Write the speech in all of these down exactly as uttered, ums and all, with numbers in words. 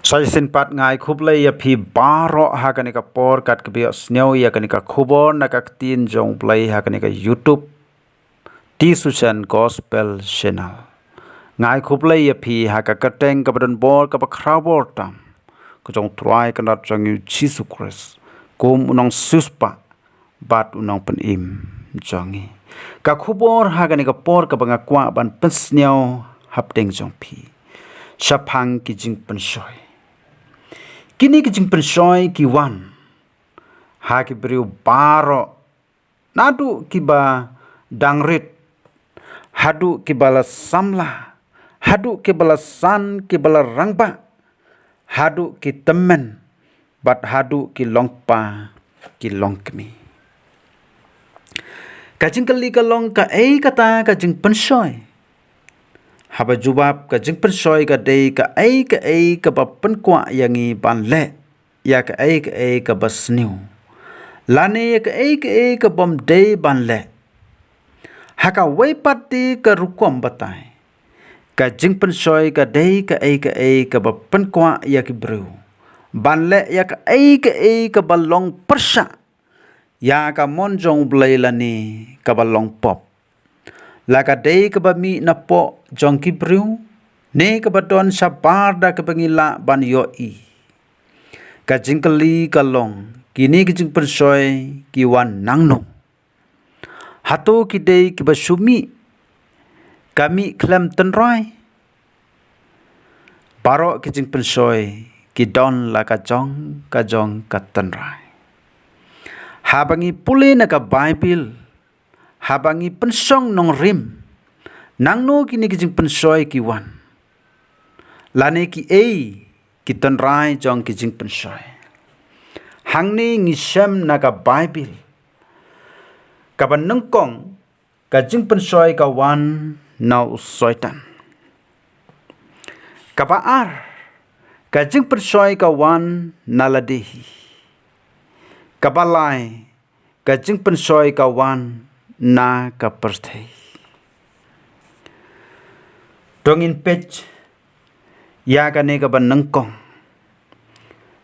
Sa shisien pat nga ai khublei ïa phi baroh ha kane ka por kat kaba ïohsngew ïa kane ka khubor na ka ktien jong U Blei ha kane ka YouTube T Susan Gospel Channel. Nga ai khublei ïa phi ha ka kyrteng kaba donbor kaba khraw bor tam ka jong U Trai Kynrad jong ngi U Jisu Khrist, kum u nongsiewspah bad u nongpynim jong ngi. Ka khubor ha kane ka por kaba nga kwah ban pynsngew hapdeng jong phi shaphang ki jingpynshoi. Kine ki jingpynshoi ki wan ha ki briew baroh, naduh kiba dang rit haduh kiba la samla, haduh kiba la san, kiba la rangbah, haduh ki tymmen, bad haduh ki longkpa ki longkmie. Ka jingkylli ka long, kaei kata ka jingpynshoi? Haba jubab, ka jingpynshoi ka dei kaei kaei kaba pynkwah ïa ngi ban leh ïa kaei kaei kaba sniew, lane ïa kaei kaei kabym dei ban leh. Ha kawei pat de ka rukom batai, ka jingpynshoi ka dei kaei kaei kaba pynkwah ïa ki briew ban leh ïa kaei kaei kaba long pyrshah ïa ka mon jong U Blei lane kaba long pop, la ka dei kaba mih napoh jong ki briew ne kaba don shabar da kaba ngi lah ban ïohi. Ka jingkylli ka long, kine ki jingpynshoi ki wan nangno? Hato ki dei kiba shu mih, ka mih khlem tynrai? Baroh ki jingpynshoi ki don la ka jong ka jong ka tynrai. Haba ngi pule na ka Baibl, haba ngi pynshong nongrim, nangno kine ki jingpynshoi ki wan, lane kiei ki tynrai jong ki jingpynshoi? Hangne ngi shem na ka Baibl. Kaba nyngkong, ka jingpynshoi ka wan na u Soitan. Kaba ar, ka jingpynshoi ka wan na lade hi. Kaba lai, ka jingpynshoi ka wan na ka pyrthei. To ngin peit ïa kane kaba nyngkong,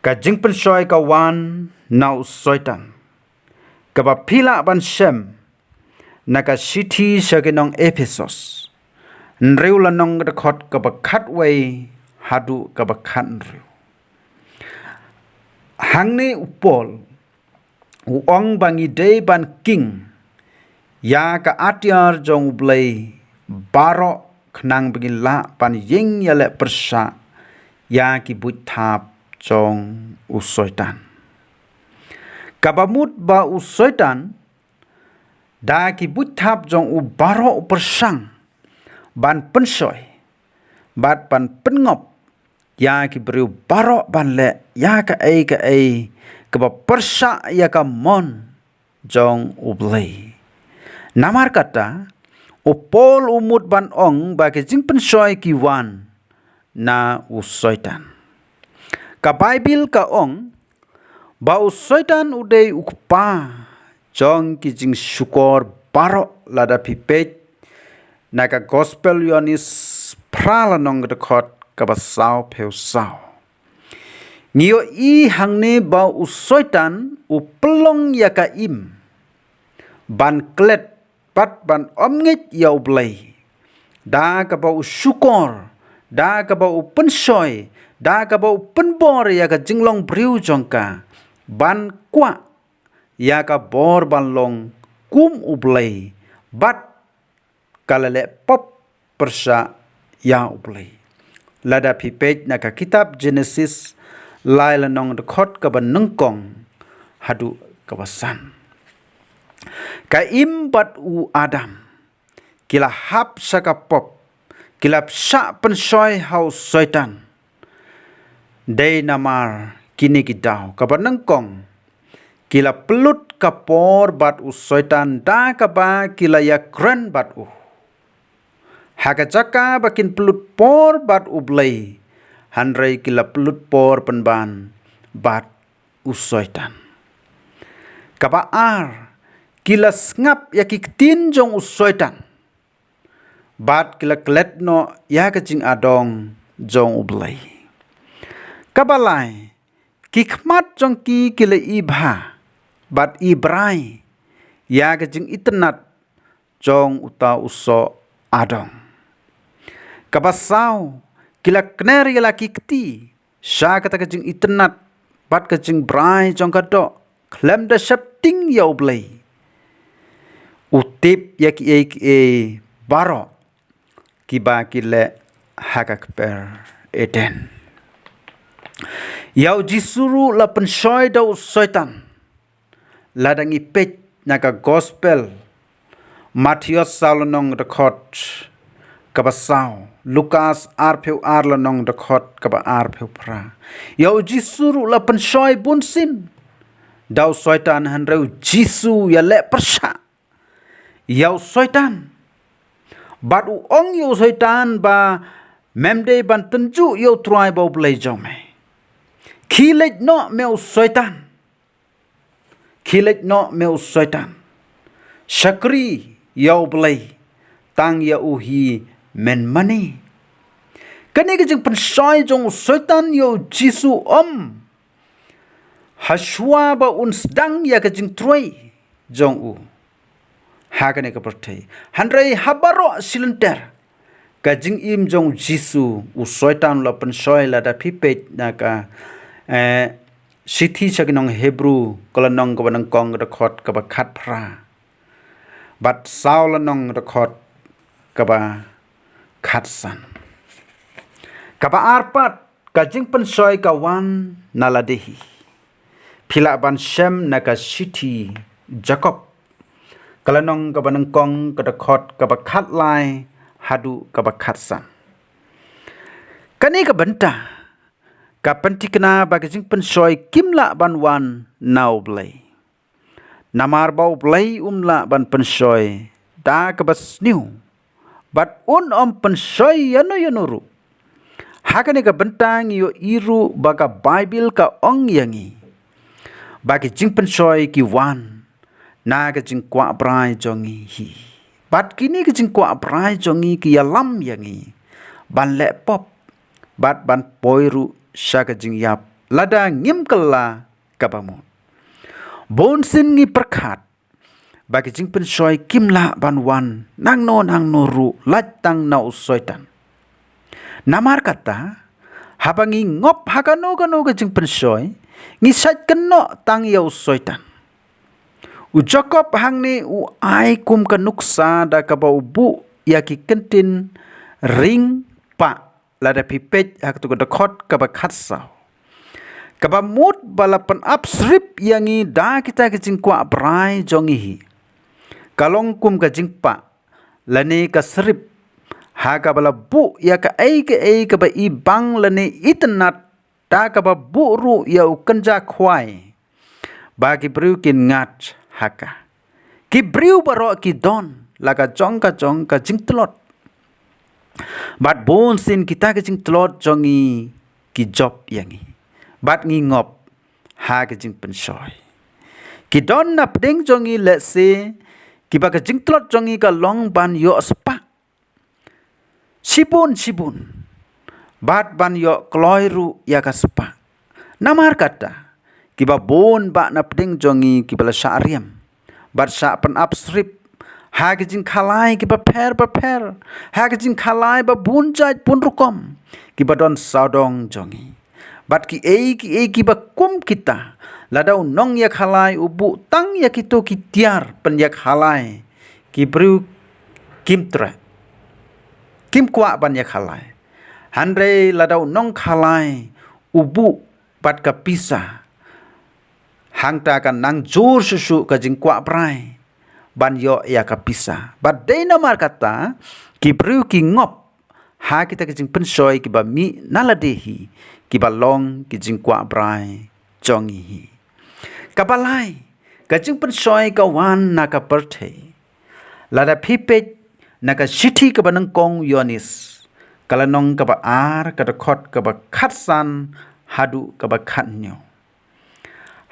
ka jingpynshoi ka wan na u Soitan, kaba phi lah ban shem na ka shithi sha ki nong Ephesos, hynriew lynnong, ka dkhot kaba khatwei haduh kaba khathynriew. Hangne u Paul u ong ba ngi dei ban king ïa ka atiar jong U Blei baroh, khnang ba ngin lah ban ïeng ïaleh pyrshah ïa ki buit thap jong u Soitan. Kaba mut ba u Soitan, da ki buit thap jong u, baroh u pyrshang ban pynshoi bad ban pynngop ïa ki briew baroh ban leh ïa kaei kaei kaba pyrshah ïa ka mon jong U Blei. Namar kata, u Paul u mut ban ong ba ki jingpynshoi ki wan na u Soitan. Ka Baibl ka ong ba u Soitan u dei u kpa jong ki jingshukor baroh, lada phi peit na ka Gospel Ïoannis phra lynnong, ka dkhot kaba sawphew saw. Ngi ïohi hangne ba u Soitan u pynlong ïa ka im ban klet bad ban ym ngeit ïa U Blei, da kaba u shukor, da kaba u pynshoi, da kaba u pynbor ïa ka jinglong briew jong ka, ban kwah ïa ka bor ban long kum U Blei, bad ka la leh pop pyrshah ïa U Blei. Lada phi peit na ka kitab Jenesis lai lynnong, dkhot kaba nyngkong haduh kaba san. Ka Im bad u Adam ki la hap sha ka pop, ki la shah pynshoi ha u Soitan. Dei namar kine ki daw. Kaba nyngkong, ki la pynlut ka por bad u Soitan da kaba ki la ïakren bad u. Ha ka jaka ba kin pynlut por bad U Blei, hynrei ki la pynlut por pynban bad u Soitan. Kaba ar, ki la sngap ïa ki ktien jong u Soitan, bad ki la klet noh ïa ka jingadong jong U Blei. Kaba lai, ki khmat jong ki ki la i bha bad i brai ïa ka jingitynnad jong uta u soh adong. Kaba saw, ki la kner ïa la ki kti sha kata ka jingitynnad bad ka jingbrai jong ka doh khlem da sheptieng ïa U Blei. U tip ïa kiei kiei baroh kiba ki leh ha ka kper Eden. Ïa U Jisu ruh la pynshoi da u Soitan. Lada ngi peit na ka Gospel Mathaios saw lynnong dkhot kaba saw, Lukas arphew ar lynnong dkhot kaba arphew phra. Ïa U Jisu ruh la pynshoi bunsien da u Soitan, hynrei U Jisu ïaleh pyrshah ïa u Soitan. Bad u ong ïa u Soitan ba mem dei ban tynjuh ïa U Trai ba U Blei jong me. Khie leit noh me u Soitan. Khie leit noh me u Soitan. Shakri ïa U Blei, tang ïa u hi men mane. Kane ka jingpynshoi jong u Soitan ïa U Jisu ym ha shuwa ba un sdang ïa ka jingtrei jong u ha kane ka pyrthei, hynrei ha baroh shi lynter ka jingim jong U Jisu, u Soitan u la pynshoi. Lada phi peit na ka, eh, shithi sha ki nong Hebru, ka lynnong kaba nyngkong, ka dkhot kaba khatphra bad saw lynnong, ka dkhot kaba khatsan. Kaba ar pat, ka jingpynshoi ka wan na lade hi. Phi lah ban shem na ka shithi Jakob, ka lynnong kaba nyngkong, ka dkhot kaba khatlai haduh kaba khatsan. Kane ka bynta ka pynthikna ba ka jingpynshoi kim lah ban wan na U Blei. Namar ba U Blei um lah ban pynshoi da kaba sniew, bad un ym pynshoi ïano ïano ruh. Ha kane ka bynta ngi ïohi ruh ba ka Baibl ka ong ïa ngi ba ki jingpynshoi ki wan na ka jingkwah brai jong ngi hi. Bad kine ki jingkwah brai jong ngi ki ïalam ïa ngi ban leh pop bad ban poi ruh sha ka jingïap lada ngim kylla kaba mut. Bunsien ngi pyrkhat ba ki jingpynshoi kim lah ban wan nangno nangno ruh, lait tang na u Soitan. Namar kata, haba ngi ngop ha kano kano ka jingpynshoi, ngi shait kynnoh tang ïa u Soitan. U Jakob hangne u ai kum ka nuksa da kaba u buh ïa ki kyntien ring pah. Lada phi peit ha katu ka dkhot kaba khatsaw, kaba mut ba la pynap syrip ïa ngi da kita ki jingkwah brai jong ngi hi. Ka long kum ka jingpah lane ka syrip ha kaba la buh ïa kaei kaei kaba i bang lane itynnad, da kaba buh ruh ïa u kynja khwai ba ki briew kin ngat ha ka. Ki briew baroh ki don la ka jong ka jong ka jingtlot. Bad bunsien kita ki jingtlot jong ngi ki jop ïa ngi. Bad ngi ngop ha ki jingpynshoi. Ki don na pdeng jong ngi, lehse kiba ka jingtlot jong ngi ka long ban ïoh spah shibun shibun, bad ban ïoh kloi ruh ïa ka spah. Namar kata, kiba bun bah na pdeng jong ngi kiba la shah riam bad shah pynap syrip ha ki jingkhalai kiba pher ba pher, ha ki jingkhalai ba bun jait bun rukom kiba don sawdong jong ngi. Bad kiei kiei kiba kum kita, lada u nongïakhalai u buh tang ïa kito ki tiar pynïakhalai, ki briew kim treh, kim kwah ban ïakhalai. Hynrei lada u nongkhalai u buh bad ka pisa, hangta ka nang jur shuh shuh ka jingkwah brai ban ïoh ïa ka pisa. Bad dei namar kata, ki briew ki ngop ha kita ki jingpynshoi kiba mih na lade hi, kiba long ki jingkwah brai jong ngi hi. Kaba lai, ka jingpynshoi ka wan na ka pyrthei. Lada phi peit na ka shithi kaba nyngkong Ïoannis, ka lynnong kaba ar, ka dkhot kaba khatsan haduh kaba khathynñiew.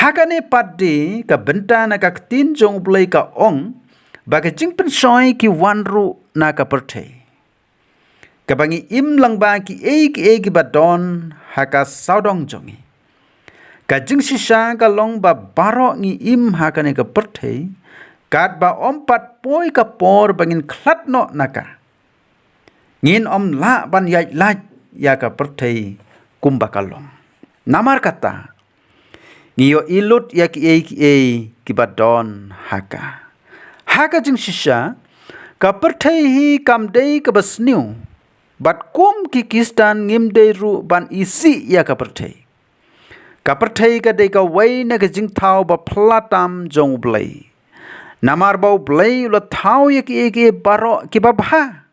Ha kane pat de ka bynta na ka ktien jong U Blei ka ong ba ka jingpynshoi ki wan ruh na ka pyrthei. Kaba ngi im lang ba kiei kiei kiba don ha ka sawdong jong ngi. Ka jingshisha ka long ba baroh ngi im ha kane ka pyrthei, katba ym pat poi ka por ba ngin khlad noh na ka. Ngin ym lah ban ïaid lait ïa ka pyrthei kumba ka long. Namar kata, ngi ïohi lut ïa kiei kiei kiba don ha ka. Ha ka jingshisha, ka pyrthei hi kam dei kaba sniew. Bad kum ki Khristan ngim dei ruh ban isih ïa ka pyrthei. Ka pyrthei ka dei kawei na ka jingthaw ba phylla tam jong U Blei. Namar ba U Blei u la thaw ïa kiei kiei baroh kiba bha.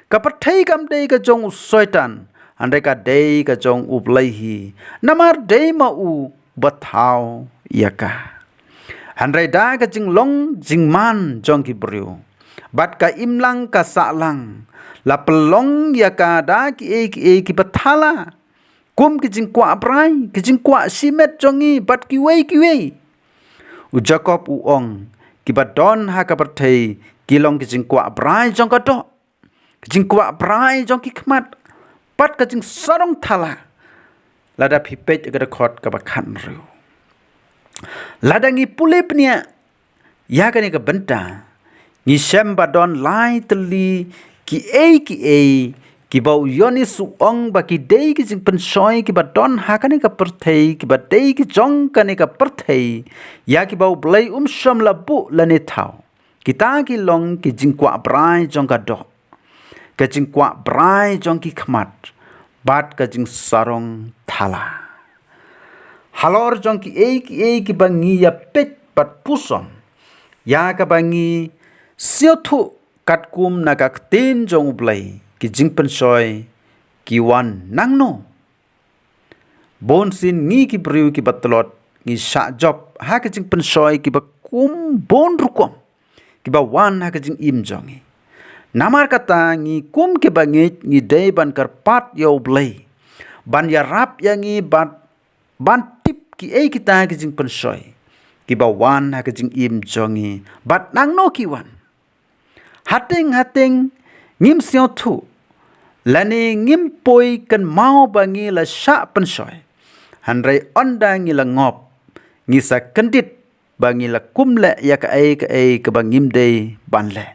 Ka pyrthei kam dei ka jong u Soitan, hynrei ka dei ka jong U Blei hi. Namar dei ma u ba thaw ïa ka. Hynrei da ka jinglong jingman jong ki briew, bad ka imlang ka sahlang, la pynlong ïa ka da kiei kiei kiba thala. Kum ki jingkwah brai, ki jingkwah shimet jong ngi bad kiwei kiwei. U Jakob u ong, kiba don ha ka pyrthei ki long ki jingkwah brai jong ka doh, ki jingkwah brai jong ki khmat, bad ka jingsarong thala. Lada phi peit ka dkhot kaba khathynriew. Lada ngi pule bniah ïa kane ka bynta, ngi shem ba don lai tylli kiei kiei kiba u Ïoannis u ong ba ki dei ki jingpynshoi kiba don ha kane ka pyrthei, kiba dei ki jong kane ka pyrthei, ïa kiba U Blei um shym la buh lane thaw. Kita ki long ki jingkwah brai jong ka doh, ka jingkwah brai jong ki khmat, bad ka jingsarong thala. Halor jong kiei kiei kiba ngi ïa peit bad puson, ïa kaba ngi sngewthuh katkum na ka ktien jong U Blei, ki jingpynshoi ki wan nangno. Bun sien ngi ki briew kiba tlot ngi shah jop ha ki jingpynshoi kiba kum bun rukom kiba wan ha ka jingim jong ngi. Namar kata ngi kum kiba ngeit ngi dei ban kyrpad ïa U Blei ban ïarap ïa ngi bad ban tip kiei kita ki jingpynshoi kiba wan ha ka jingim jong ngi bad nangno ki wan. Hateng hateng ngim sngewthuh lane ngim poi kynmaw ba ngi la shah pynshoi. Hynrei ynda ngi la ngop, ngi sa kyndit ba ngi la kum leh ïa kaei kaei kaba ngim dei ban leh.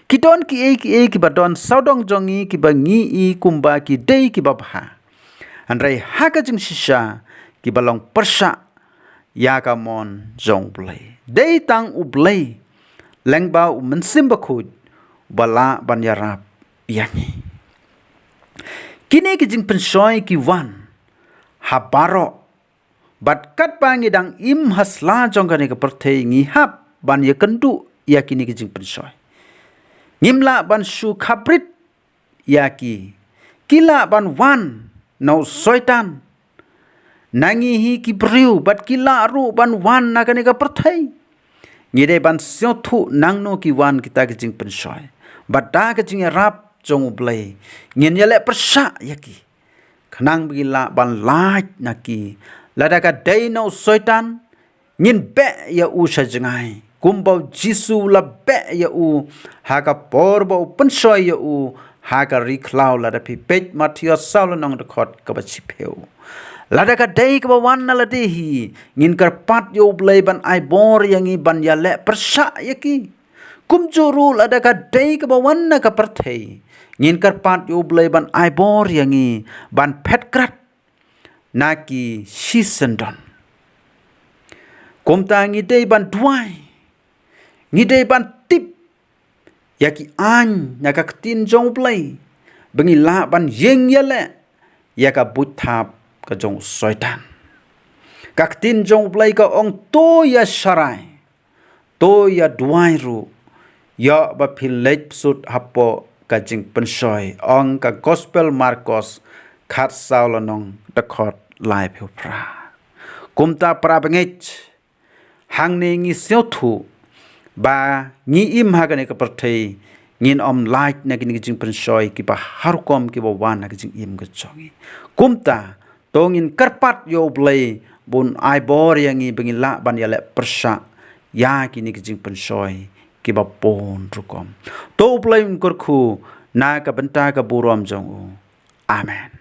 Ki don kiei kiei kiba don sawdong jong ngi kiba ngi i kumba ki dei kiba bha, hynrei ha ka jingshisha kiba long pyrshah ïa ka mon jong U Blei. Dei tang U Blei lyngba U Mynsiem Bakhuid uba lah ban ïarap ïa ngi. Kine ki jingpynshoi ki wan ha baroh, bad katba ngi dang im ha sla jong kane ka pyrthei ngi hap ban ïakynduh ïa kine ki jingpynshoi. Ngim lah ban shu khaprit ïa ki. Ki lah ban wan na u Soitan, na ngi hi ki briew, bad ki lah ruh ban wan na kane ka pyrthei. Ngi dei ban sngewthuh nangno ki wan kita ki jingpynshoi, bad da ka jingïarap jong U Blei ngin ïaleh pyrshah ïa ki. Khnang ba ngi lah ban lait na ki. Lada ka dei na u Soitan, ngin beh ïa u sha jngai, kumba u Jisu u la beh ïa u ha ka por ba u pynshoi ïa u ha ka ri khlaw. Lada phi peit Mathaios saw lynnong dkhot kaba shiphew. Lada ka dei kaba wan na lade hi, ngin kyrpad ïa U Blei ban ai bor ïa ngi ban ïaleh pyrshah ïa ki. Kumjuh ruh lada ka dei kaba wan na ka pyrthei, ngin kyrpad ïa U Blei ban ai bor ïa ngi ban phet krad na ki shisyndon. Kumta ngi dei ban duwai, ngi dei ban tip ïa ki aiñ na ka ktien jong U Blei, ba ngi lah ban ïeng ïaleh ïa ka buit thap ka jong u Soitan. Ka ktien jong U Blei ka ong, to ïa sharai, to ïa duwai ruh, ïoh ba phin leit bsut hapoh ka jingpynshoi, ong ka Gospel Markos khat saw lynnong dkhot laiphew phra. Kumta para bangeit, hangne ngi sngewthuh ba ngi im ha kane ka pyrthei, ngin ym lait na kine ki jingpynshoi kiba har rukom kiba wan ha ka jingim ka jong ngi. Kumta to ngin kyrpad ïa U Blei ba un ai bor ïa ngi ba ngin lah ban ïaleh pyrshah ïa kine ki jingpynshoi kiba bun rukom. To U Blei un kyrkhu na ka bynta ka burom jong u. Amen.